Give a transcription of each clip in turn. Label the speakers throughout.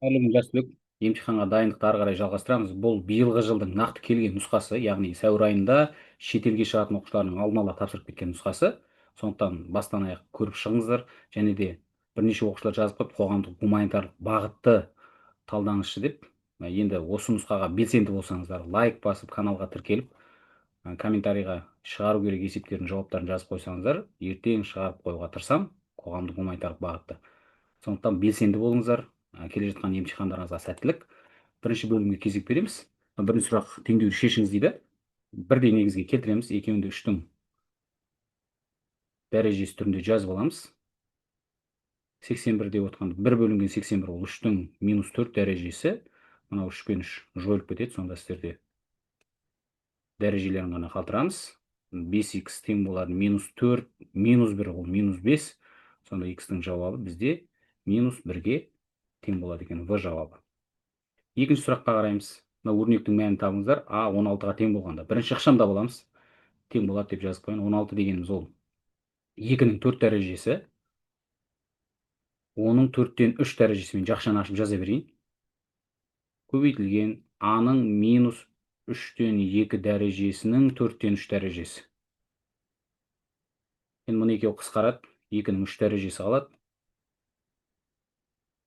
Speaker 1: Қайырлы жас түлек. Емтиханға дайындықты ары қарай жалғастырамыз. Бұл биылғы жылдың нақты келген нұсқасы, яғни сәуір айында шетелге шығатын оқушылардың алдын ала тапсырып кеткен нұсқасы. Сондықтан бастан аяқ көріп шығыңыздар. Және де бірнеше оқушылар жазып қойып, қоғамдық гуманитарлық бағытты талдаңызшы деп. Енді осы нұсқаға белсенді болсаңыздар, лайк басып, каналға тіркеліп, комментарийға шығару керек есептердің жауаптарын жазып қойсаңыздар, ертең шығарып қоюға тырысамын қоғамдық гуманитарлық бағытты. Сондықтан белсенді болыңыздар. Келе жатқан емтихандарыңызға сәттілік. Бірінші бөлімге кезек береміз. Бірінші сұрақ теңдеуді шешіңіз дейді. Бірдей негізге келтіреміз. Екеуін де 3-тің дәрежесі түрінде жазып аламыз. 81 деп отқанда 1 бөлінген 81 ол 3-тің минус 4 дәрежесі. Мынау 3 пен 3 жойылып кетеді. Сонда сіздерде дәрежелерін ғана қалдырамыз. 5х тең болады минус 4, минус 1 ол минус 5. Сонда х-тің жауабы бізде минус 1-ге тең болады екен, В жауабы. Екінші сұраққа қараймыз. Мына өрнектің мәнін табыңыздар. А 16-ға тең болғанда. Бірінші ықшамдап аламыз. Тең болады деп жазып қояйын. 16 дегеніміз ол 2-нің 4 дәрежесі. Оның 4-тен 3 дәрежесімен жақшаны ашып жаза берейін. Көбейтілген А-ның минус 3-тен 2 дәрежесінің 4-тен 3 дәрежесі. Енді мұны екеуі қысқарады. 2-нің 3 дәрежесі қалады.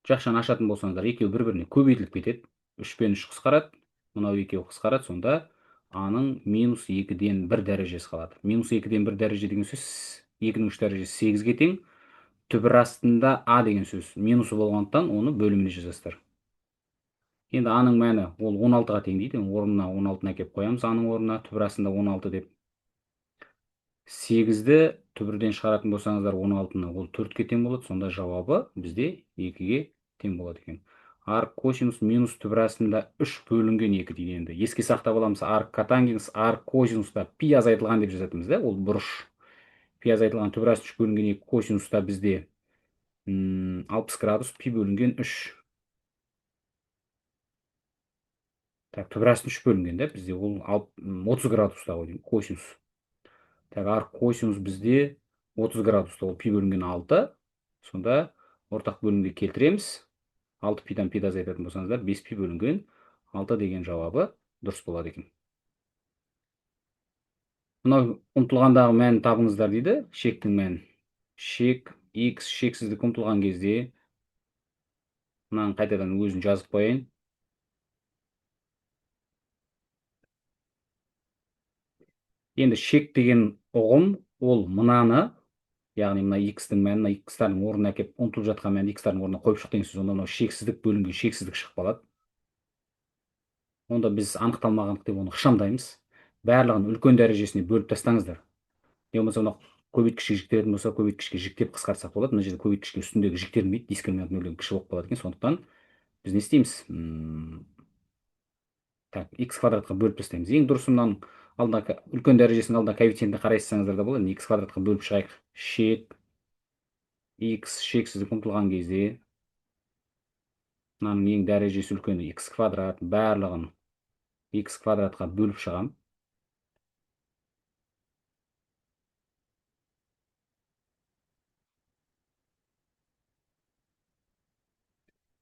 Speaker 1: Жақшаны ашатын болсаңыздар, екеуі бір-біріне көбейтіліп кетеді. 3 пен 3 қысқарады, мынау екеуі қысқарады, сонда А-ның минус 2-ден 1 дәрежесі қалады. Минус 2-ден 1 дәреже деген сөз 2-нің 3 дәрежесі 8-ге тең. Түбір астында А деген сөз минусы болғандықтан оны бөліміне жазасыздар. Енді А-ның мәні ол 16-ға тең дейді. Орнына 16-ны әкеліп қоямыз, А-ның орнына түбір астында 16 деп. 8-ді түбірден шығаратын болсаңыздар 16-ны ол 4-ке тең болады. Сонда жауабы бізде 2-ге тең болады екен. Арк косинус минус түбір астында 3 бөлінген 2 дейді енді. Еске сақтап аламыз, арк котангенс, арк косинуста пи азайтылған деп жазатынбыз да, ол бұрыш. Пи азайтылған түбір асты 3 бөлінген 2 косинуста бізде 60 градус пи бөлінген 3. Так, түбір асты 3 бөлінген да, бізде ол 30 градуста ғой деймін, косинус. Так, арк косинус бізде 30 градуста, ол пи бөлінген 6. Сонда ортақ бөлімге келтіреміз. 6 пидан пиді азайтатын болсаңыздар, 5 пи бөлінген 6 деген жауабы дұрыс болады екен. Мынау ұмтылғандағы мәнін табыңыздар дейді, шектің мәнін. Шек x шексіздік ұмтылған кезде, мынаны қайтадан өзін жазып қояйын. Енді шек деген ұғым ол мынаны, яғни мына x-тің мәнін, мына x-тардың орнына әкеліп ұмтылып жатқан мәнді x-тардың орнына қойып шық деген сөз. Онда мынау шексіздік бөлінген шексіздік шығып қалады. Онда біз анықталмағандық деп оны ықшамдаймыз. Барлығын үлкен дәрежесіне бөліп тастаңыздар. Не болмаса мынау көбейткішке жіктелетін болса, көбейткішке жіктеп қысқартсақ болады. Мына жерде көбейткішке үстіндегі жіктелмейді, дискриминант нөлден кіші болып қалады екен. Сондықтан біз не істейміз? Так, x квадратқа бөліп тастаймыз. Ең дұрысы мынаның алдына үлкен дәрежесінің алдына коэффициентіне қарайсаңыздар да болады. X квадратқа бөліп шығайық. Шек x шексіздік ұмтылған кезде мынаның ең дәрежесі үлкені x квадрат, барлығын x квадратқа бөліп шығам.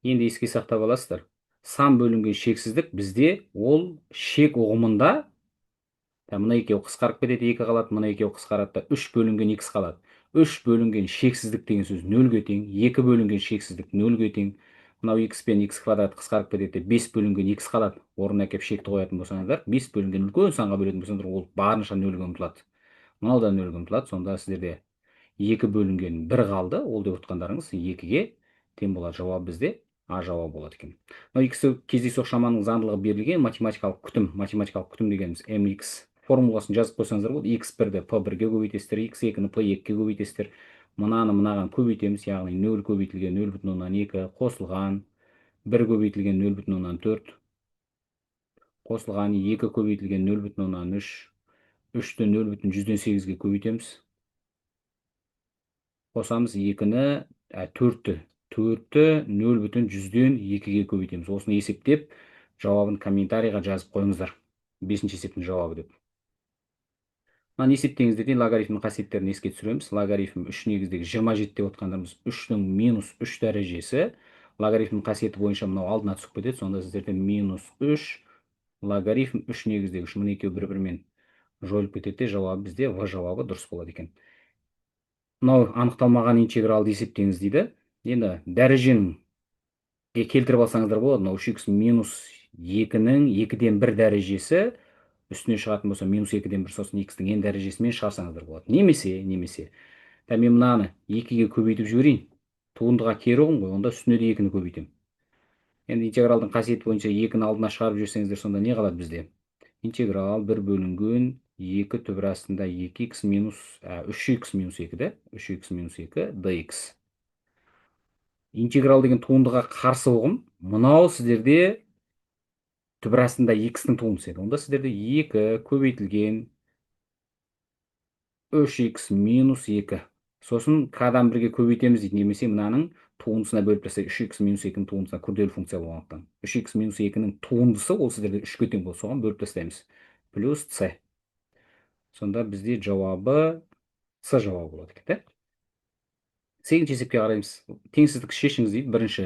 Speaker 1: Енді еске сақтап аласыздар. Сан бөлінген шексіздік бізде ол шек ұғымында, мына екеуі қысқарып кетеді, 2 қалады, мына екеуі қысқарады да 3 бөлінген x қалады. 3 бөлінген шексіздік деген сөз 0-ге тең, 2 бөлінген шексіздік 0-ге тең. Мынау x пен x квадрат қысқарып кетеді, 5 бөлінген x қалады. Орнына әкеліп шекті қоятын болсаңыздар, 5 бөлінген үлкен санға бөлетін болсаңыздар, ол барынша 0-ге ұмтылады. Мынау да 0-ге ұмтылады. Сонда сіздерде 2 бөлінген 1 қалды. Ол деп отқандарыңыз 2-ге тең болады. Жауап бізде А жауабы болады екен. Мынау x кездейсоқ шаманың заңдылығы берілген математикалық күтім. Математикалық күтім дегеніміз mx формуласын жазып қойсаңыздар болады. x1-ді p1-ге көбейтесіздер, x2-ні p2-ге көбейтесіздер. Мынаны мынаған көбейтеміз, яғни 0 көбейтілген 0,2 қосылған 1 көбейтілген 0,4 қосылған 2 көбейтілген 0,3, 3-ті 0,8-ге көбейтеміз. Қосамыз 2-ні, 4-ті. 4-ті 0,2-ге көбейтеміз. Осыны есептеп, жауабын комментарийға жазып қойыңыздар. 5-ші есептің жауабы деп. Мынаны есептеңіздер де логарифмнің қасиеттерін еске түсіреміз. Логарифм 3 негіздегі 27 деп отқандарымыз 3-нің минус 3 дәрежесі. Логарифм қасиеті бойынша мынау алдына түсіп кетеді. Сонда сіздерде минус 3 логарифм 3 негіздегі 3. Мына екеуі бір-бірімен жойылып кетеді де, жауабы бізде В жауабы дұрыс болады екен. Мынау анықталмаған интегралды есептеңіз дейді. Енді дәрежені келтіріп алсаңыздар болады. Мынау 3х минус 2-нің 2-ден 1 дәрежесі үстіне шығатын болса минус 2-ден 1, сосын х-тің n дәрежесімен шығарсаңыздар болады. Немесе. Мен мынаны 2-ге көбейтіп жіберейін. Туындыға кері ұғым ғой, онда үстіне де 2-ні көбейтемін. Енді интегралдың қасиеті бойынша 2-ні алдына шығарып жіберсеңіздер, сонда не қалады бізде? Интеграл 1 бөлінген 2 түбір астында 2х минус, 3х минус 2 де, 3х минус 2 dx. Интеграл деген туындыға қарсы ұғым. Мынау сіздерде түбір астында х-тің туындысы еді. Онда сіздерде 2 көбейтілген 3х минус 2. Сосын к-дан бірге көбейтеміз дейді, немесе мынаның туындысына бөліп тастайық. 3х минус 2-нің туындысына, күрделі функция болғандықтан. 3х минус 2-нің туындысы ол сіздерде 3-ге тең болады, соған бөліп тастаймыз. Плюс c. Сонда бізде жауабы c жауабы болады екен, да? Сегізінші есепке қараймыз. Теңсіздік шешіңіз дейді. Бірінші.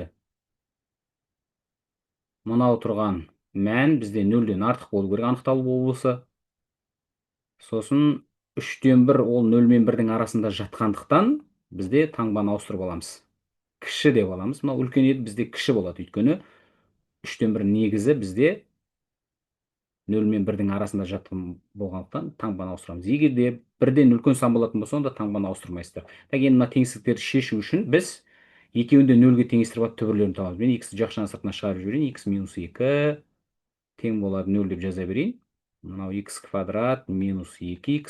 Speaker 1: Мынау тұрған мән бізде 0-ден артық болу керек анықталу облысы. Сосын 3-тен 1 ол 0 мен 1-дің арасында жатқандықтан бізде таңбаны ауыстырып аламыз. Кіші деп аламыз. Мынау үлкен еді, бізде кіші болады. Өйткені 3-тен 1 негізі бізде 0 мен 1-дің арасында жатқан болғандықтан таңбаны ауыстырамыз. Егер де бірден үлкен сан болатын болса, онда таңбаны ауыстырмайсыздар. Так, енді мына теңсіздіктерді шешу үшін біз екеуін де 0-ге теңестіріп алып түбірлерін табамыз. Мен х-ті жақшаның сыртына шығарып жіберейін. Х минус 2 тең болады 0 деп жаза берейін. Мынау х квадрат минус 2х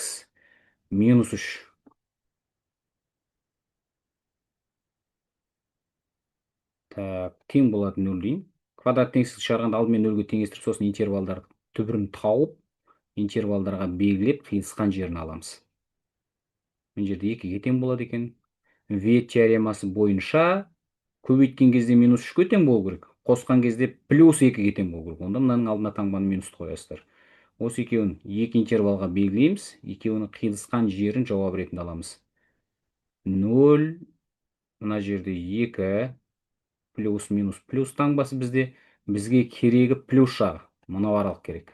Speaker 1: минус 3. Так, тең болады 0 дейін. Квадрат теңсіздік шығарғанда алдымен 0-ге теңестіріп, сосын интервалдар түбірін тауып, интервалдарға белгілеп, қиылысқан жерін аламыз. Мына жерде 2-ге тең болады екен. Виет теоремасы бойынша көбейткен кезде минус 3-ке тең болу керек. Қосқан кезде плюс 2-ге тең болу керек. Онда мынаның алдына таңбаны минусты қоясыздар. Осы екеуін екі интервалға белгілейміз. Екеуінің қиылысқан жерін жауап ретінде аламыз. 0, мына жерде 2, плюс минус плюс таңбасы бізде. Бізге керегі плюс жағы. Мынау аралық керек.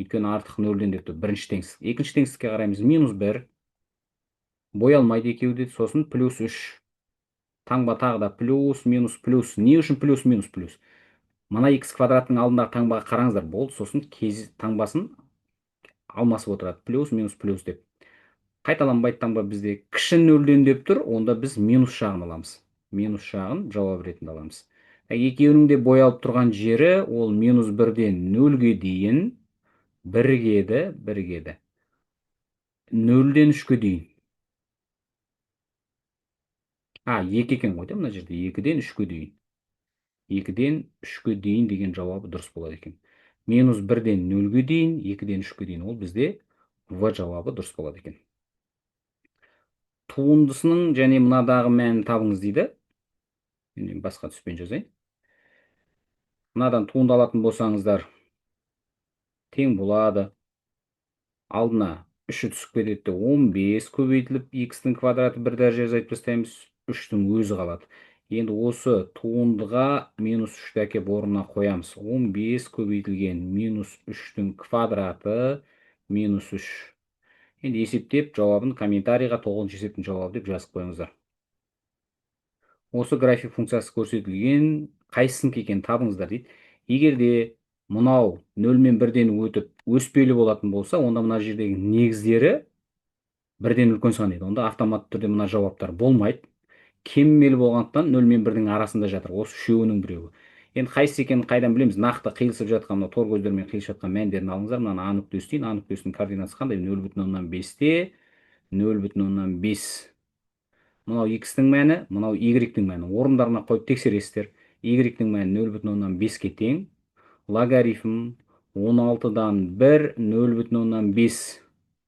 Speaker 1: Өйткені артық 0-ден деп тұр. Бірінші теңсіздік. Екінші теңсіздікке қараймыз. Минус 1. Боялмайды екеуі де. Сосын плюс 3. Таңба тағы да плюс, минус, плюс. Не үшін плюс, минус, плюс? Мына х квадраттың алдындағы таңбаға қараңыздар. Болды, сосын кез таңбасын алмасып отырады. Плюс, минус, плюс деп. Қайталанбайды таңба бізде. Кіші 0-ден деп тұр. Онда біз минус жағын аламыз. Минус жағын жауап ретінде аламыз. Екеуінің де боялып тұрған жері ол минус 1-ден 0-ге дейін біргеді, біргеді. 0-ден 3-ке дейін. 2 екен ғой, мына жерде 2-ден 3-ке дейін. 2-ден 3-ке дейін деген жауабы дұрыс болады екен. Минус 1-ден 0-ге дейін, 2-ден 3-ке дейін ол бізде В жауабы дұрыс болады екен. Туындысының және мынадағы мәнін табыңыз дейді. Мен басқа түспен жазайын. Мынадан туынды алатын болсаңыздар, тең болады. Алдына 3-і түсіп кетеді де 15 көбейтіліп х-тің квадраты бір дәреже азайтып тастаймыз, 3-тің өзі қалады. Енді осы туындыға минус 3-ті әкеп орнына қоямыз. 15 көбейтілген минус 3-тің квадраты минус 3. Енді есептеп жауабын комментарийға 9-шы есептің жауабы деп жазып қойыңыздар. Осы график функциясы көрсетілген қайсысынікі екенін табыңыздар дейді. Егер де мынау 0 мен 1-ден өтіп өспелі болатын болса, онда мына жердегі негіздері бірден үлкен сан еді. Онда автоматты түрде мына жауаптар болмайды. Кемімелі болғандықтан 0 мен 1-дің арасында жатыр. Осы үшеуінің біреуі. Енді қайсысы екенін қайдан білеміз? Нақты қиылысып жатқан мына тор көздермен қиылысып жатқан мәндерін алыңыздар. Мынаны А нүктесі дейін. А нүктесінің координатасы қандай? 0,5-те 0,5. Мынау x-тің мәні, мынау y-тің мәні. Орындарына қойып тексересіздер. Y-тің мәні 0,5-ке тең. Логарифм 16-дан 1, 0,5.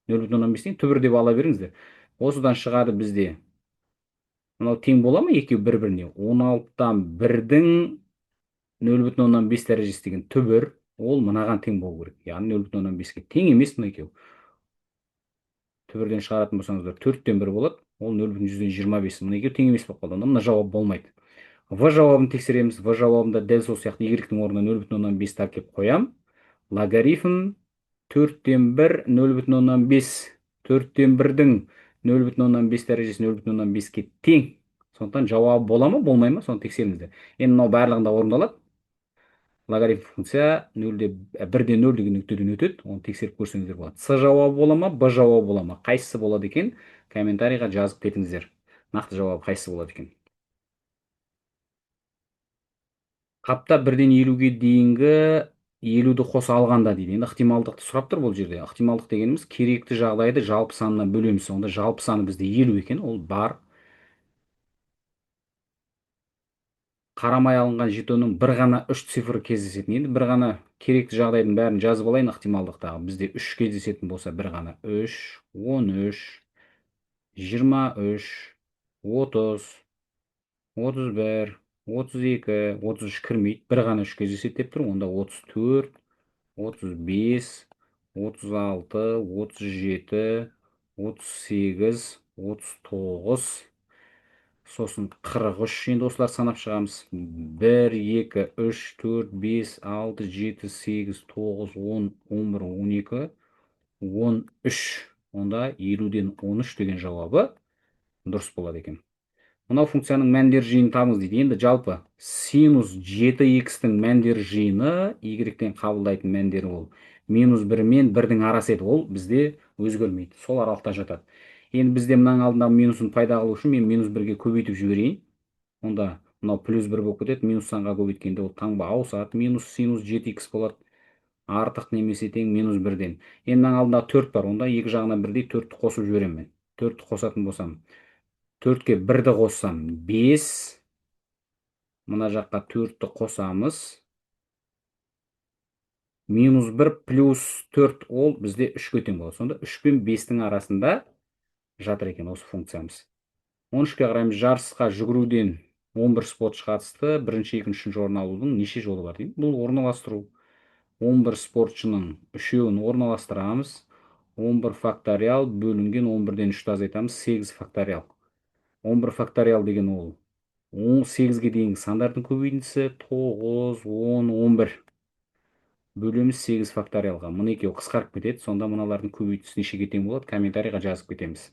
Speaker 1: 0,5-тен түбір деп ала беріңіздер. Осыдан шығады бізде. Мынау тең бола ма екеуі бір-біріне? 16-дан 1-дің 0,5 дәрежесі деген түбір, ол мынаған тең болу керек. Яғни 0,5-ке тең емес мына екеуі. Түбірден шығаратын болсаңыздар 4-тен 1 болады. Ол 0,25. Мына екеуі тең емес болып қалды. Онда мына жауап болмайды. В жауабын тексереміз. В жауабында дәл сол сияқты y-тің орнына 0,5 әкеліп қоям. Логарифм 4-тен 1 0,5. 4-тен 1-дің 0,5 дәрежесі 0,5-ке тең. Сондықтан жауабы бола ма, болмай ма, соны тексеріңіздер. Енді мынау барлығында орындалады. Логарифм функция 1-де 0 деген нүктеден өтеді. Оны тексеріп көрсеңіздер болады. С жауабы бола ма, Б жауабы бола ма? Қайсысы болады екен? Комментарийға жазып кетіңіздер. Нақты жауабы қайсысы болады екен? Қапта 1-ден 50-ге дейінгі 50-ді қоса алғанда дейді. Енді ықтималдықты сұрап тұр бұл жерде. Ықтималдық дегеніміз керекті жағдайды жалпы санына бөлеміз. Онда жалпы саны бізде 50 екен, ол бар. Қарамай алынған жетонның бір ғана 3 цифры кездесетін. Енді бір ғана керекті жағдайдың бәрін жазып алайын ықтималдықтағы. Бізде 3 кездесетін болса бір ғана 3, 13, 23, 30, 31, 32, 33 кірмейді. Бір ғана 3 кездеседі деп тұр. Онда 34, 35, 36, 37, 38, 39, сосын 43. Енді осылар санап шығамыз. 1, 2, 3, 4, 5, 6, 7, 8, 9, 10, 11, 12, 13. Онда 50-ден 13 деген жауабы дұрыс болады екен. Мынау функцияның мәндер жиынын табыңыз дейді. Енді жалпы синус 7x-тің мәндер жиыны, y-тен қабылдайтын мәндері ол минус 1 мен 1-дің арасы еді. Ол бізде өзгермейді. Сол аралықта жатады. Енді бізде мынаның алдындағы минусын пайда қылу үшін мен минус 1-ге көбейтіп жіберейін. Онда мынау плюс 1 болып кетеді. Минус санға көбейткенде ол таңба ауысады. Минус синус 7x болады. Артық немесе тең минус 1-ден. Енді мынаның алдында 4 бар. Онда екі жағына бірдей 4-ті қосып жіберемін мен. 4-ті қосатын болсам, 4-ке 1-ді қоссам 5. Мына жаққа 4-ті қосамыз. Минус 1 плюс 4 ол бізде 3-ке тең болады. Сонда 3 пен 5-тің арасында жатыр екен осы функциямыз. 13-ке қараймыз. Жарысқа жүгіруден 11 спортшы қатысты. Бірінші, екінші, үшінші орын алудың неше жолы бар дейді. Бұл орналастыру. 11 спортшының үшеуін орналастырамыз. 11 факториал бөлінген 11-ден 3-ті азайтамыз, 8 факториал. 11 факториал деген ол 18-ге дейінгі сандардың көбейтіндісі 9, 10, 11. Бөлеміз 8 факториалға. Мына екеуі қысқарып кетеді. Сонда мыналардың көбейтіндісі нешеге тең болады? Комментарийға жазып кетеміз.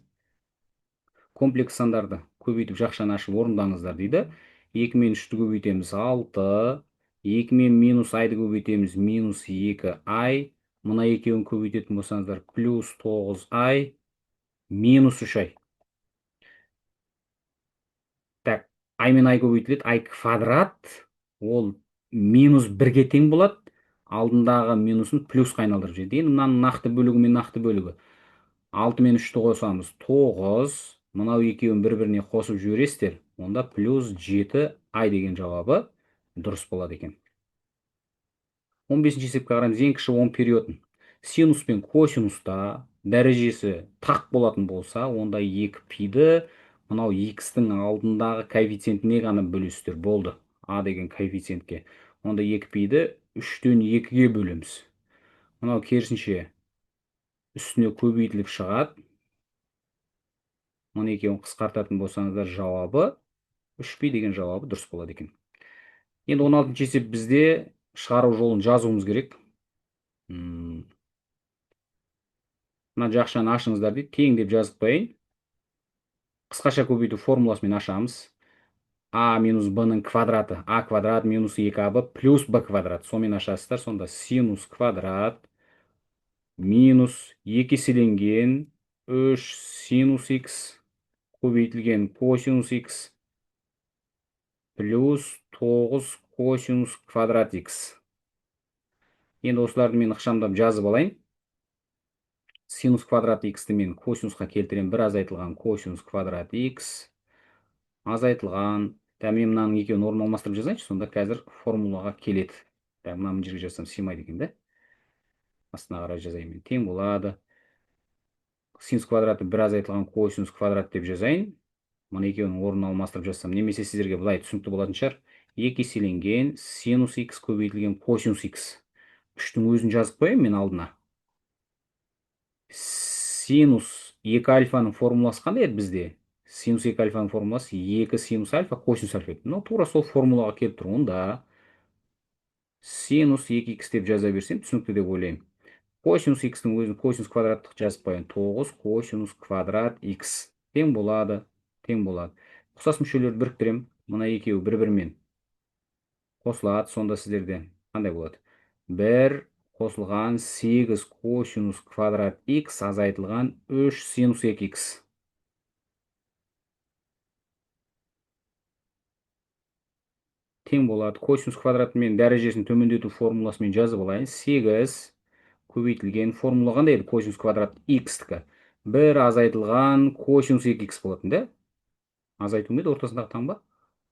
Speaker 1: Комплекс сандарды көбейтіп жақшаны ашып орындаңыздар дейді. 2 мен 3-ті көбейтеміз 6. 2 мен минус айды көбейтеміз минус 2 ай. Мына екеуін көбейтетін болсаңыздар плюс 9 ай минус 3 ай. Так, ай мен ай көбейтіледі. Ай квадрат ол минус 1-ге тең болады. Алдындағы минусын плюсқа айналдырып жібереді. Енді мынаның нақты бөлігі мен нақты бөлігі. 6 мен 3-ті қосамыз 9. Мынау екеуін бір-біріне қосып жібересіздер. Онда плюс 7 ай деген жауабы дұрыс болады екен. 15-ші есепке қараймыз. Ең кіші 10 периодын. Синус пен косинуста дәрежесі тақ болатын болса, онда 2 пиді мынау x-тің алдындағы коэффициентіне ғана бөлесіздер. Болды. А деген коэффициентке. Онда 2 пиді 3-тен 2-ге бөлеміз. Мынау керісінше үстіне көбейтіліп шығады. Мұны екеуін қысқартатын болсаңыздар жауабы 3 пи деген жауабы дұрыс болады екен. Енді 16-шы есеп бізде шығару жолын жазуымыз керек. Мына жақшаны ашыңыздар дейді. Тең деп жазып қояйын. Қысқаша көбейту формуласымен ашамыз. А минус б-ның квадраты. А квадрат минус 2аб плюс б квадрат. Сонымен ашасыздар. Сонда синус квадрат минус 2 еселенген 3 синус х көбейтілген косинус х плюс 9 косинус квадрат х. Енді осыларды мен ықшамдап жазып алайын. Синус квадрат х-ті мен косинусқа келтіремін. Бір азайтылған косинус квадрат х азайтылған. Мен мынаның екеуін орын алмастырып жазайыншы, сонда қазір формулаға келеді. Мына жерге жазсам сыймайды екен да. Астына қарай жазайын мен. Тең болады. Синус квадраты бір азайтылған косинус квадрат деп жазайын. Мына екеуінің орнын алмастырып жазсам, немесе сіздерге былай түсінікті болатын шығар. 2 еселенген синус х көбейтілген косинус х. 3-тің өзін жазып қояйын мен алдына. Синус 2 альфаның формуласы қандай еді бізде? Синус 2 альфаның формуласы 2 синус альфа косинус альфа еді. Мынау тура сол формулаға келіп тұр. Онда синус 2х деп жаза берсем түсінікті деп ойлаймын. Косинус х-тің өзін косинус квадраттық жазып қояйын. 9 косинус квадрат х тең болады, тең болады. Ұқсас мүшелерді біріктіремін. Мына екеуі бір-бірімен қосылады. Сонда сіздерде қандай болады? 1 қосылған 8 косинус квадрат х азайтылған 3 синус 2х. Тең болады. Косинус квадратымен дәрежесін төмендету формуласымен жазып алайын. 8 көбейтілген формула қандай еді? Косинус квадрат х-тікі. 1 азайтылған косинус 2х болатын, да? Азайту ма еді ортасындағы таңба?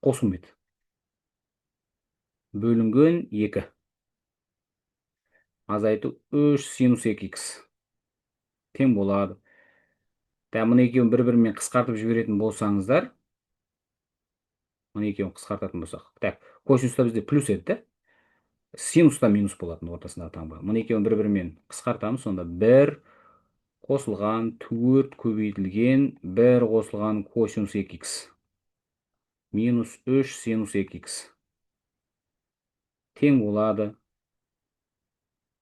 Speaker 1: Қосу ма еді? Бөлінген 2. Азайту 3 синус 2х. Тең болады. Мына екеуін бір-бірімен қысқартып жіберетін болсаңыздар, мына екеуін қысқартатын болсақ. Так, косинуста бізде плюс еді, да? Синуста минус болатын ортасындағы таңба. Мына екеуін бір-бірімен қысқартамыз, сонда 1 қосылған 4 көбейтілген 1 қосылған косинус 2х минус 3 синус 2х тең болады.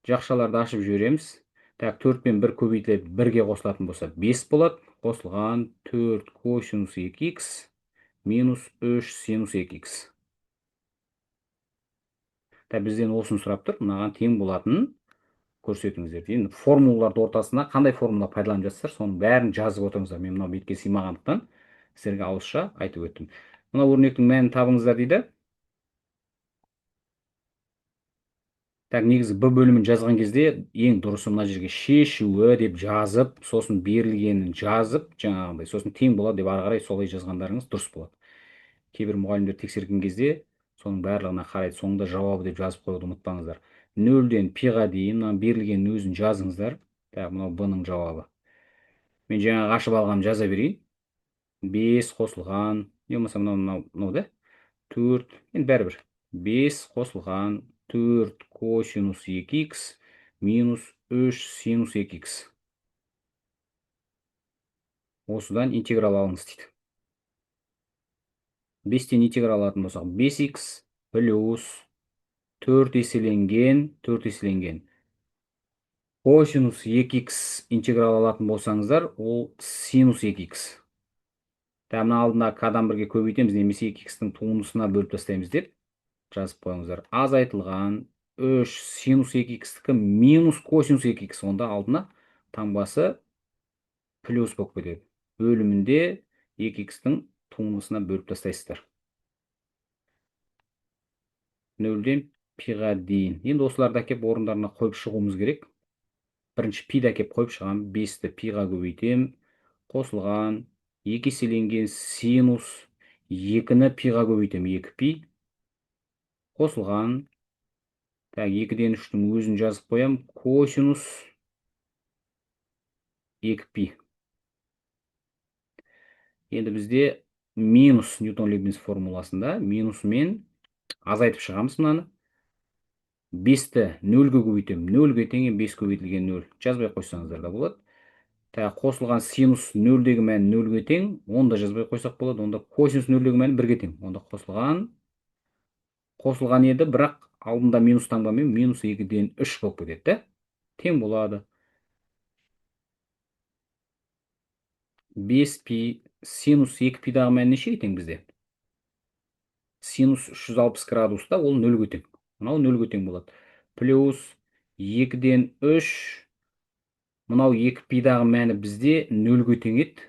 Speaker 1: Жақшаларды ашып жібереміз. Так, 4 пен 1 көбейтіледі, 1-ге қосылатын болса 5 болады. Қосылған 4 косинус 2х минус 3 синус 2х. Так, бізден осыны сұрап тұр. Мынаған тең болатынын көрсетіңіздер. Енді формулаларды ортасына қандай формула пайдаланып жатсыздар, соның бәрін жазып отырыңыздар. Мен мынау бетке сыймағандықтан сіздерге ауызша айтып өттім. Мына өрнектің мәнін табыңыздар дейді. Так, негізі Б бөлімін жазған кезде ең дұрысы мына жерге шешуі деп жазып, сосын берілгенін жазып, жаңағындай, сосын тең болады деп ары қарай солай жазғандарыңыз дұрыс болады. Кейбір мұғалімдер тексерген кезде соның барлығына қарайды, соңында жауабы деп жазып қоюды ұмытпаңыздар. 0-ден пиға дейін мына берілгеннің өзін жазыңыздар. Так, мынау Б-ның жауабы. Мен жаңағы ашып алғанын жаза берейін. 5 қосылған, не болмаса мынау да? 4, енді бәрібір. 5 қосылған 4 косинус 2х минус 3 синус 2х. Осыдан интеграл алыңыз дейді. 5-тен интеграл алатын болсақ, 5х плюс 4 еселенген, 4 еселенген. Косинус 2х интеграл алатын болсаңыздар, ол синус 2х. Мына алдында к-дан бірге көбейтеміз, немесе 2х-тің туындысына бөліп тастаймыз деп жазып қойыңыздар. Азайтылған 3 синус 2х-тікі минус косинус 2х, онда алдына таңбасы плюс болып кетеді. Бөлімінде 2х-тің туындысына бөліп тастайсыздар. 0-ден пиға дейін. Енді осыларды әкеп орындарына қойып шығуымыз керек. Бірінші пиді әкеп қойып шығамын. 5-ті пиға көбейтемін. Қосылған 2 еселенген синус 2-ні пиға көбейтемін. 2 пи. Қосылған. Так, 2-ден 3-тің өзін жазып қоямын. Косинус 2 пи. Енді бізде минус Ньютон-Лейбниц формуласында минусымен азайтып шығамыз мынаны. 5-ті 0-ге көбейтемін. 0-ге тең 5 көбейтілген 0. Жазбай қойсаңыздар да болады. Так, қосылған синус 0-дегі мәні 0-ге тең, оны да жазбай қойсақ болады. Онда косинус 0-дегі мәні 1-ге тең. Онда қосылған еді, бірақ алдында минус таңбамен минус 2-ден 3 болып кетеді, да? Тең болады. 5 пи синус 2 пидағы мәні нешеге тең бізде? Синус 360 градуста ол 0-ге тең. Мынау 0-ге тең болады. Плюс 2-ден 3, мынау 2 пидағы мәні бізде 0-ге тең еді.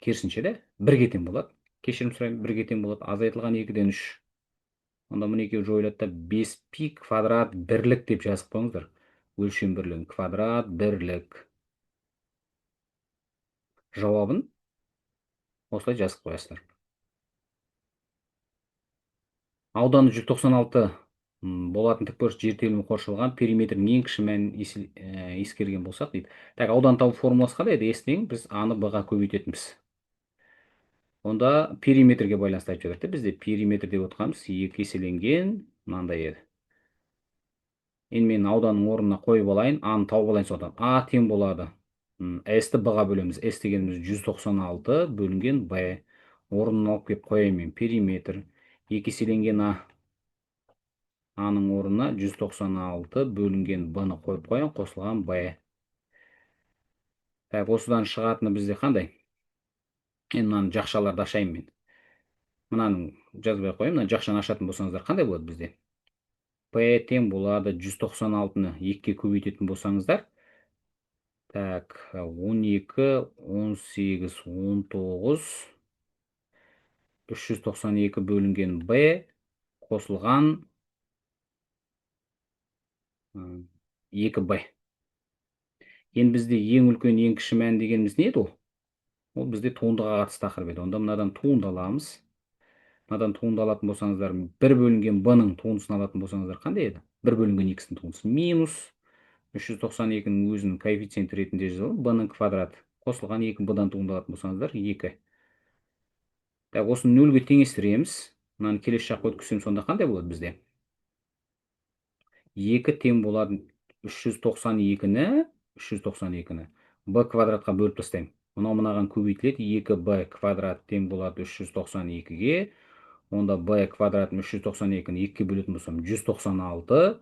Speaker 1: Керісінше де 1-ге тең болады. Кешірім сұраймын, 1-ге тең болады. Азайтылған 2-ден 3. Онда мына екеуі жойылады да 5 пи квадрат бірлік деп жазып қойыңыздар. Өлшем бірлігін квадрат бірлік. Жауабын осылай жазып қоясыздар. Ауданы 196 болатын тікбұрыш жер телімі қоршалған периметрінің ең кіші мәнін ескерген болсақ дейді. Так, аудан табу формуласы қандай еді? С тең біз А-ны Б-ға көбейтетінбіз. Онда периметрге байланысты айтып жатыр. Бізде периметр деп отырғанымыз 2 еселенген мынандай еді. Енді мен ауданның орнына қойып алайын, А-ны тауып алайын содан. А тең болады. S-ті B-ға бөлеміз. S дегеніміз 196 бөлінген B. Орнын алып келіп қояйын мен. Периметр 2 еселенген А. А-ның орнына 196 бөлінген B-ны қойып қояйын, қосылған B. Так, осыдан шығатыны бізде қандай? Енді мынаны жақшаларды ашайын мен. Мынаның жазбай қояйын, мына жақшаны ашатын болсаңыздар қандай болады бізде? P тең болады 196-ны 2-ге көбейтетін болсаңыздар. Так, 12, 18, 19, 392 бөлінген B қосылған 2B. Енді бізде ең үлкен, ең кіші мән дегеніміз не еді ол? Ол бізде туындыға қатысты тақырып еді. Онда мынадан туынды аламыз. Мынадан туынды алатын болсаңыздар, 1 бөлінген B-ның туындысын алатын болсаңыздар қандай еді? 1 бөлінген X-ның туындысы минус 392-нің өзінің коэффициенті ретінде жазылып, B-ның квадраты қосылған 2 B-дан туынды алатын болсаңыздар 2. Так, осыны нөлге теңестіреміз. Мынаны келесі жаққа өткізсем, сонда қандай болады бізде? 2 тең болады 392-ні B квадратқа бөліп тастаймын. Мынау мынаған көбейтіледі. 2B квадрат тең болады 392-ге. Онда B квадратын 392-ні 2-ге бөлетін болсам 196.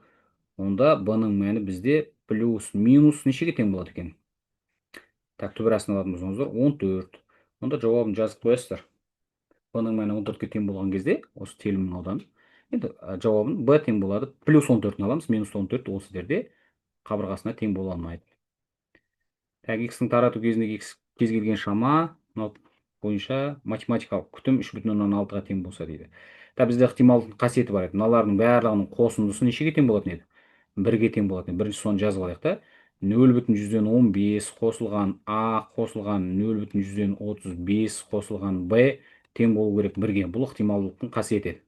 Speaker 1: Онда B-ның мәні бізде плюс минус нешеге тең болады екен? Так, түбір астын алатын болсаңыздар 14. Онда жауабын жазып қоясыздар. B-ның мәні 14-ке тең болған кезде осы телімнің ауданы. Енді жауабын B тең болады. Плюс 14-ні аламыз, минус 14 ол сіздерде қабырғасына тең бола алмайды. Так, X-ның тарату кезіндегі X кез келген шама мынау бойынша математикалық күтім 3,6-ға тең болса дейді. Так, бізде ықтималдық қасиеті бар еді. Мыналардың барлығының қосындысы нешеге тең болатын еді? 1-ге тең болатын еді. Бірінші соны жазып алайық та. 0,15 қосылған А қосылған 0,35 қосылған Б тең болу керек 1-ге. Бұл ықтималдықтың қасиеті еді.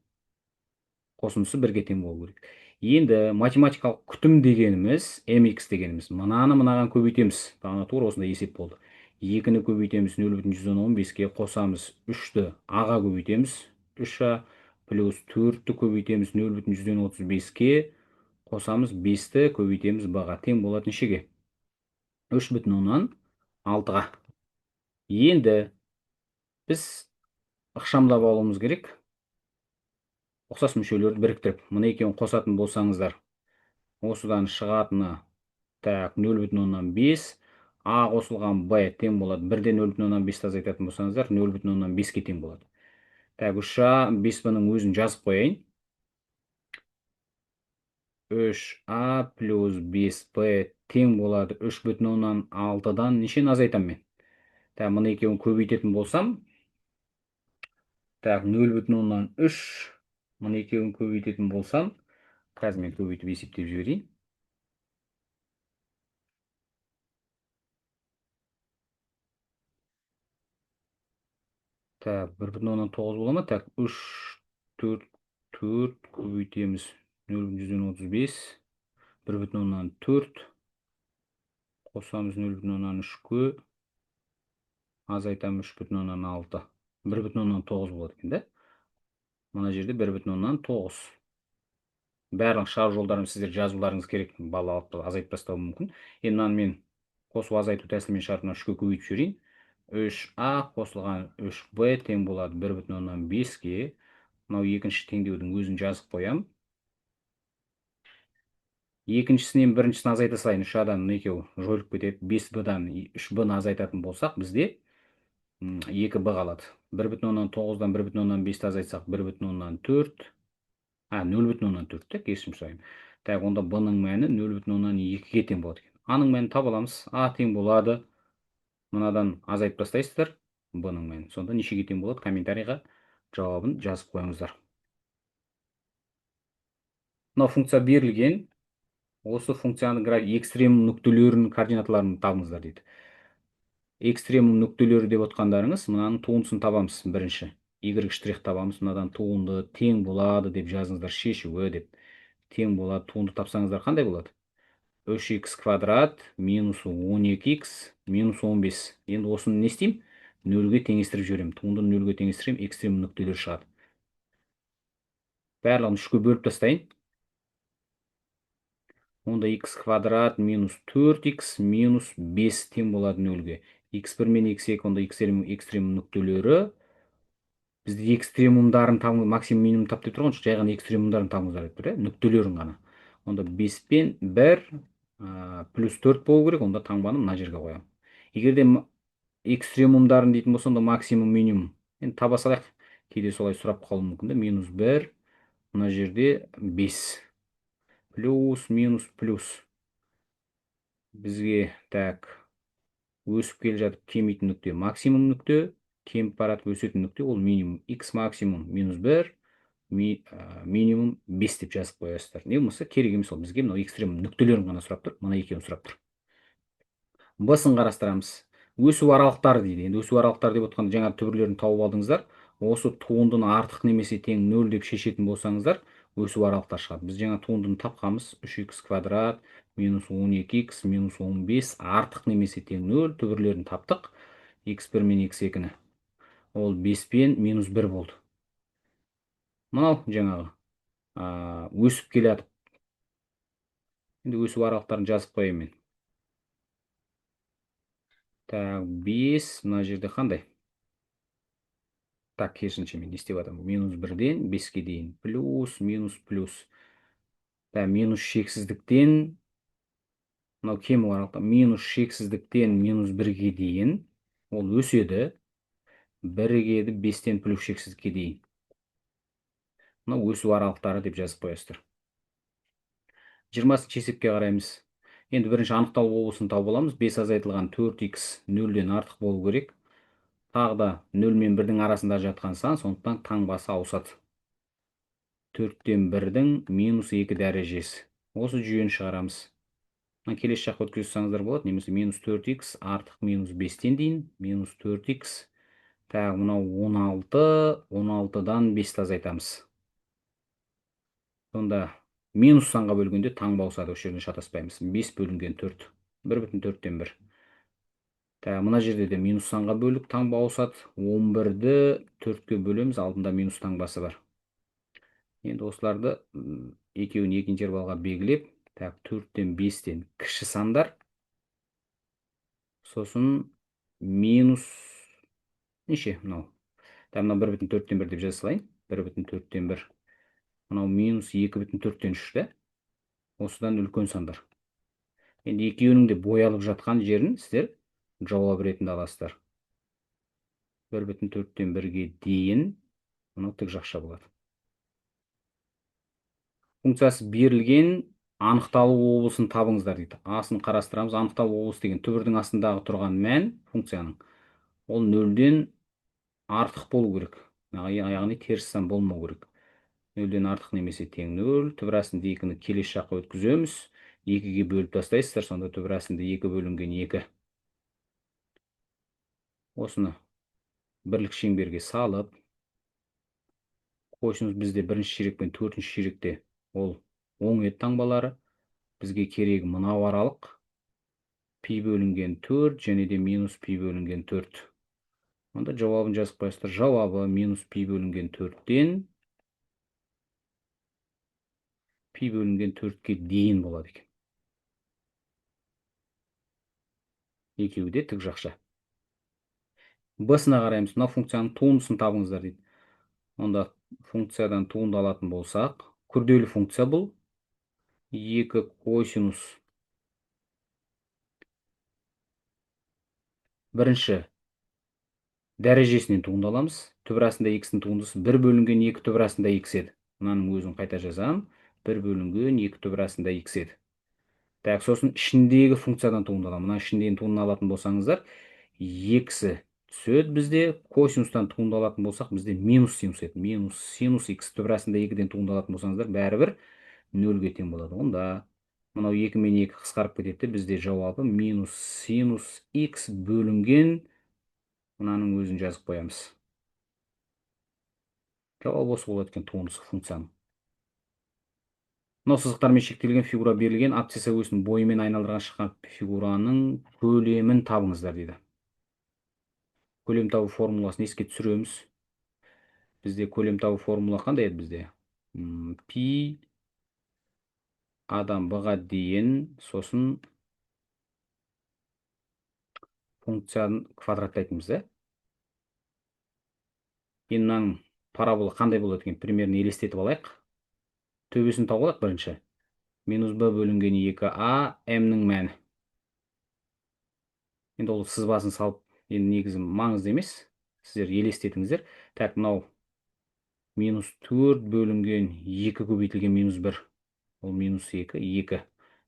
Speaker 1: Қосындысы 1-ге тең болу керек. Енді математикалық күтім дегеніміз, mx дегеніміз, мынаны мынаған көбейтеміз. Бағана тура осындай есеп болды. 2-ні көбейтеміз 0,15-ке қосамыз 3-ті А-ға көбейтеміз 3А плюс 4-ті көбейтеміз 0,35-ке қосамыз 5-ті көбейтеміз Б-ға тең болады нешеге? 3,6-ға. Енді біз ықшамдап алуымыз керек. Ұқсас мүшелерді біріктіріп, мына екеуін қосатын болсаңыздар, осыдан шығатыны так 0,5, А қосылған Б тең болады. 1-ден 0,5-ті азайтатын болсаңыздар, 0,5-ке тең болады. Так, 3А, 5Б-ның өзін жазып қояйын. 3А плюс 5Б тең болады 3,6-дан нешені азайтамын мен? Так, мына екеуін көбейтетін болсам, так, 0,3, мына екеуін көбейтетін болсам, қазір мен көбейтіп есептеп жіберейін. Так, 1,9 бола ма? Так, 3, 4, 4 көбейтеміз 0,35, 1,4 қосамыз 0,3-ке, азайтамыз 3,6. 1,9 болады екен, да? Мына жерде 1,9. Барлық шығару жолдарын сіздер жазуларыңыз керек. Балалықты азайтып тастауы мүмкін. Енді мынаны мен қосу азайту тәсілімен шығарып, мына 3-ке көбейтіп жіберейін. 3А қосылған 3Б тең болады 1,5-ке. Мынау екінші теңдеудің өзін жазып қоям. Екіншісінен біріншісін азайта салайын. 3А-дан мына екеуі жойылып кетеді. 5Б-дан 3Б-ны азайтатын болсақ, бізде 2Б қалады. 1,9-дан 1,5-ті азайтсақ, 1,4. А, 0,4 те, кешірім сұраймын. Так, онда Б-ның мәні 0,2-ге тең болады екен. А-ның мәнін таба аламыз. А тең болады. Мынадан азайтып тастайсыздар Б-ның мәнін. Сонда нешеге тең болады? Комментарийға жауабын жазып қойыңыздар. Мынау функция берілген. Осы функцияның экстремум нүктелерінің координаталарын табыңыздар дейді. Экстремум нүктелері деп отқандарыңыз, мынаның туындысын табамыз бірінші. Y штрих табамыз, мынадан туынды тең болады деп жазыңыздар, шешуі деп. Тең болады, туынды тапсаңыздар қандай болады? 3х квадрат минус 12х минус 15. Енді осыны не істеймін? Нөлге теңестіріп жіберемін. Туындыны нөлге теңестіремін, экстремум нүктелері шығады. Барлығын 3-ке бөліп тастайын. Онда х квадрат минус 4х минус 5 тең болады 0-ге. Х1 мен х2, онда экстремум нүктелері. Бізде экстремумдарын табу, максимум минимум тап деп тұрған жоқ, жай ғана экстремумдарын табыңыздар деп тұр, нүктелерін ғана. Онда 5 пен 1 плюс 4 болу керек, онда таңбаны мына жерге қоямын. Егер де экстремумдарын дейтін болса, онда максимум минимум. Енді таба салайық, кейде солай сұрап қалуы мүмкін да. Минус 1, мына жерде 5. Плюс, минус, плюс. Бізге так өсіп келе жатып кемитін нүкте максимум нүкте, кеміп баратып өсетін нүкте ол минимум. Х максимум минус 1, минимум 5 деп жазып қоясыздар. Не болмаса керек емес ол бізге, мынау экстремум нүктелерін ғана сұрап тұр, мына екеуін сұрап тұр. Б-сын қарастырамыз. Өсу аралықтары дейді. Енді өсу аралықтары деп отқанда жаңа түбірлерін тауып алдыңыздар. Осы туындыны артық немесе тең 0 деп шешетін болсаңыздар, өсу аралықтары шығады. Біз жаңа туындыны тапқанбыз. 3х квадрат минус 12х минус 15 артық немесе тең 0 түбірлерін таптық. Х1 мен х2-ні. Ол 5 пен минус 1 болды. Мынау жаңағы өсіп келатып. Енді өсу аралықтарын жазып қояйын мен. Так, 5 мына жерде қандай? Так, керісінше мен не істеп жатырмын? Минус 1-ден 5-ке дейін. Плюс, минус, плюс. Так, минус шексіздіктен, мынау кем аралықта, минус шексіздіктен минус 1-ге дейін ол өседі. 1-ге 5-тен плюс шексіздікке дейін. Мынау өсу аралықтары деп жазып қоясыздар. 20-шы есепке қараймыз. Енді бірінші анықталу облысын тауып аламыз. 5 азайтылған 4х 0-ден артық болу керек. Тағы да 0 мен 1-дің арасында жатқан сан, сондықтан таңбасы ауысады. 4-тен 1-дің минус 2 дәрежесі. Осы жүйені шығарамыз. Мына келесі жаққа өткізе салсаңыздар болады, немесе минус 4х артық минус 5-тен дейін, минус 4х, тағы мынау 16, 16-дан 5-ті азайтамыз. Сонда минус санға бөлгенде таңба ауысады, осы жерден шатаспаймыз. 5 бөлінген 4, 1,4-тен 1. Тағы мына жерде де минус санға бөлік таңба ауысады. 11-ді 4-ке бөлеміз, алдында минус таңбасы бар. Енді осыларды екеуін екі интервалға белгілеп, так, 4-тен 5-тен кіші сандар. Сосын минус неше мынау? Так, мынау 1,4-тен 1 деп жаза салайын. 1,4-тен 1. Мынау минус 2,4-тен 3 де. Осыдан үлкен сандар. Енді екеуінің де боялып жатқан жерін сіздер жауап ретінде аласыздар. 1,4-тен 1-ге дейін мынау тік жақша болады. Функциясы берілген, анықталу облысын табыңыздар дейді. Асын қарастырамыз. Анықталу облысы деген түбірдің астындағы тұрған мән функцияның. Ол нөлден артық болу керек. Яғни теріс сан болмау керек. Нөлден артық немесе тең 0. Түбір астында 2-ні келесі жаққа өткіземіз. 2-ге бөліп тастайсыздар, сонда түбір астында 2 бөлінген 2. Осыны бірлік шеңберге салып, косинус бізде бірінші ширек пен төртінші ширекте ол оң ет таңбалары. Бізге керегі мынау аралық. Пи бөлінген 4 және де минус пи бөлінген 4. Онда жауабын жазып қоясыздар. Жауабы минус пи бөлінген 4-тен пи бөлінген 4-ке дейін болады екен. Екеуі де тік жақша. Б-сына қараймыз. Мына функцияның туындысын табыңыздар дейді. Онда функциядан туынды алатын болсақ, күрделі функция бұл. 2 косинус бірінші дәрежесінен туынды аламыз. Түбір астында х-ның туындысы 1 бөлінген 2 түбір астында х еді. Мынаның өзін қайта жазамын. 1 бөлінген 2 түбір астында х еді. Так, сосын ішіндегі функциядан туынды аламын. Мына ішіндегі туындыны алатын болсаңыздар, екісі түседі бізде. Косинустан туынды алатын болсақ, бізде минус синус еді. Минус синус х түбір астында 2-ден туынды алатын болсаңыздар, бәрібір 0-ге тең болады. Онда мынау 2 мен 2 қысқарып кетеді, бізде жауабы минус синус х бөлінген мынаның өзін жазып қоямыз. Жауап осы болады екен туындысы функцияның. Мынау сызықтармен шектелген фигура берілген, абсцисса осінің бойымен айналдырған шыққан фигураның көлемін табыңыздар дейді. Көлем табу формуласын еске түсіреміз. Бізде көлем табу формула қандай еді бізде? Пи А-дан Б-ға дейін, сосын функцияны квадраттайтынбыз, да? Енді мынаның парабола қандай болады екен, примерно елестетіп алайық. Төбесін тауып алайық бірінші. Минус b бөлінген 2а m-нің мәні. Енді ол сызбасын салып, енді негізі маңызды емес. Сіздер елестетіңіздер. Так, мынау минус 4 бөлінген 2 көбейтілген минус 1. Ол минус 2, 2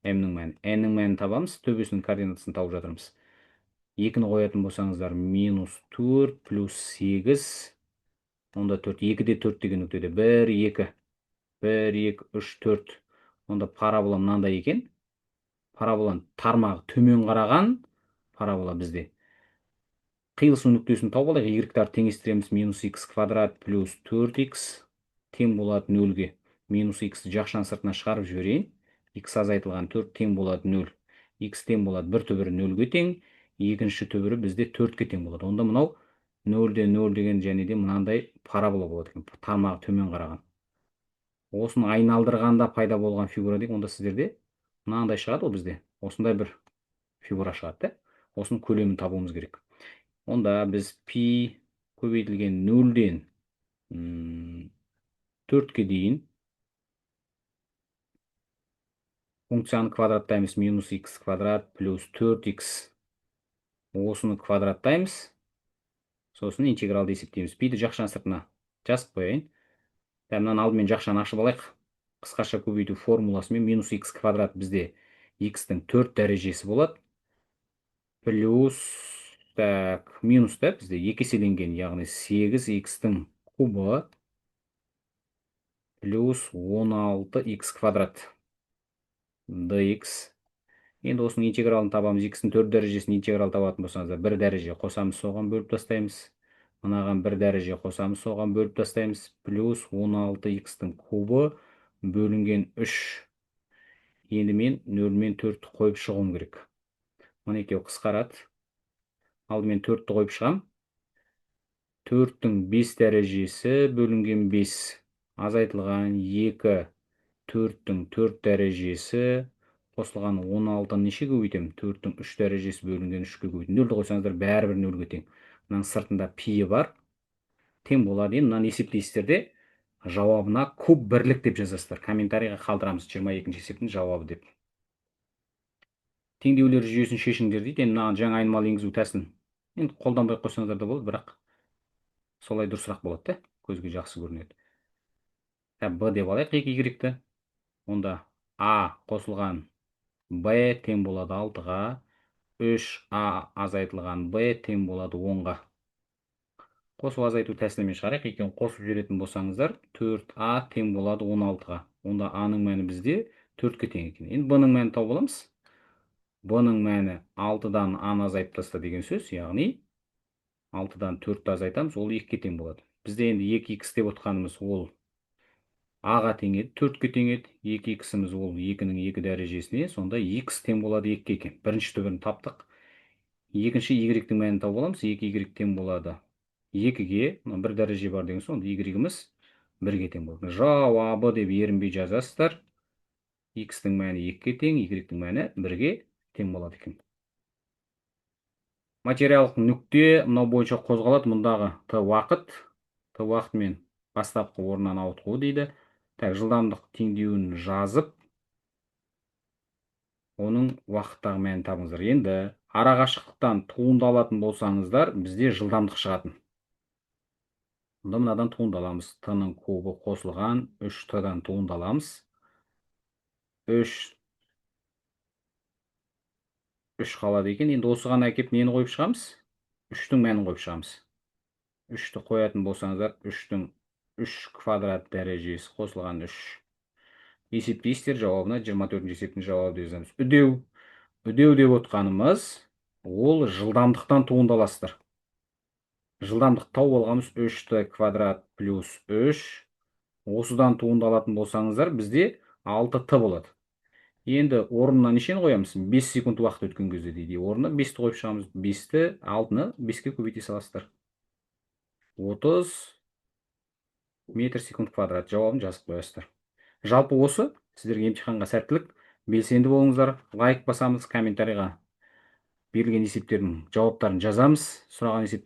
Speaker 1: m-нің мәні. N-нің мәнін табамыз, төбесінің координатасын тауып жатырмыз. 2-ні қоятын болсаңыздар, минус 4 плюс 8, онда 4, 2-де 4 деген нүктеде 1, 2, 1, 2, 3, 4. Онда парабола мынандай екен. Параболаның тармағы төмен қараған парабола бізде. Қиылысу нүктесін тауып алайық. Y-тарды теңестіреміз. Минус x квадрат плюс 4x тең болады 0-ге. Минус x-ті жақшаның сыртына шығарып жіберейін. X азайтылған 4 тең болады 0. X тең болады бір түбірі 0-ге тең, екінші түбірі бізде 4-ке тең болады. Онда мынау 0-де 0 деген және де мынандай парабола болады екен, тармағы төмен қараған. Осыны айналдырғанда пайда болған фигура дейік, онда сіздерде мынандай шығады ғой бізде. Осындай бір фигура шығады, да? Осының көлемін табуымыз керек. Онда біз пи көбейтілген 0-ден 4-ке дейін функцияны квадраттаймыз. Минус x квадрат плюс 4x. Осыны квадраттаймыз. Сосын интегралды есептейміз. Пиді жақшаның сыртына жазып қояйын. Мынаны алдымен жақшаны ашып алайық. Қысқаша көбейту формуласымен минус x квадрат бізде x-тің 4 дәрежесі болады. Плюс, так, минус та бізде екі еселенген, яғни 8 x-тің кубы плюс 16 x квадрат dx. Енді осының интегралын табамыз. X-тің 4 дәрежесін интеграл табатын болсаңыздар, бір дәреже қосамыз, соған бөліп тастаймыз. Мынаған бір дәреже қосамыз, соған бөліп тастаймыз. Плюс 16 x-тің кубы бөлінген 3. Енді мен 0 мен 4-ті қойып шығуым керек. Мына екеуі қысқарады. Алдымен 4-ті қойып шығам. 4-тің 5 дәрежесі бөлінген 5 азайтылған 2 4-тің 4 дәрежесі қосылған 16-ны неше көбейтемін? 4-тің 3 дәрежесі бөлінген 3-ке көбейтемін. 0-ді қойсаңыздар бәрібір 0-ге тең. Мынаның сыртында пиі бар. Тең болады. Енді мынаны есептейсіздер де, жауабына куб бірлік деп жазасыздар. Комментарийға қалдырамыз 22-ші есептің жауабы деп. Теңдеулер жүйесін шешіңдер дейді. Енді мынаған жаңа айнымалы енгізу тәсілін енді қолданбай қойсаңыздар да болады, бірақ солай дұрысырақ болады да, көзге жақсы көрінеді. Б деп алайық екі y-ті. Онда а қосылған б тең болады 6-ға, 3а азайтылған б тең болады 10-ға. Қосып азайту тәсілімен шығарайық. Екеуін қосып жіберетін болсаңыздар, 4а тең болады 16-ға. Онда а-ның мәні бізде 4-ке тең екен. Енді б-ның мәнін тауып аламыз. Б-ның мәні 6-дан а-ны азайтып таста деген сөз, яғни 6-дан 4-ті азайтамыз, ол 2-ге тең болады. Бізде енді 2х деп отқанымыз ол а-ға тең еді, 4-ке тең еді. 2х-іміз ол 2-нің 2 дәрежесіне, сонда x тең болады 2-ге екен. Бірінші түбірін таптық. Екінші y-тің мәнін тауып аламыз. 2y тең болады 2-ге, мына бір дәреже бар деген соң, y-іміз 1-ге тең болады. Жауабы деп ерінбей жазасыздар. X-тің мәні 2-ге тең, y-тің мәні 1-ге тең болады екен. Материалдық нүкте мынау бойынша қозғалады. Мұндағы т уақыт, т уақытымен бастапқы орнынан ауытқуы дейді. Так, жылдамдық теңдеуін жазып, оның уақыттағы мәнін табыңыздар. Енді арақашықтықтан туындалатын болсаңыздар, бізде жылдамдық шығатын. Онда мынадан туындаламыз. Т-ның кубы қосылған 3 т-дан туындаламыз. 3 3 қалады екен. Енді осыған әкеп нені қойып шығамыз? 3-тің мәнін қойып шығамыз. 3-ті қоятын болсаңыздар, 3-тің 3 квадрат дәрежесі қосылған 3. Есептейсіздер, жауабына 24 есептің жауабы деп жазамыз. Үдеу. Үдеу деп отқанымыз ол жылдамдықтан туындаласыздар. Жылдамдық тауып алғанымыз 3t квадрат плюс 3. Осыдан туындалатын болсаңыздар, бізде 6t болады. Енді орнына нешені қоямыз? 5 секунд уақыт өткен кезде дейді. Орнына 5-ті қойып шығамыз. 5-ті, 6-ны 5-ке көбейте саласыздар. 30 метр секунд квадрат жауабын жазып қоясыздар. Жалпы осы. Сіздерге емтиханға сәттілік, белсенді болыңыздар. Лайк басамыз, комментарийға берілген есептердің жауаптарын жазамыз, сұраған есептер.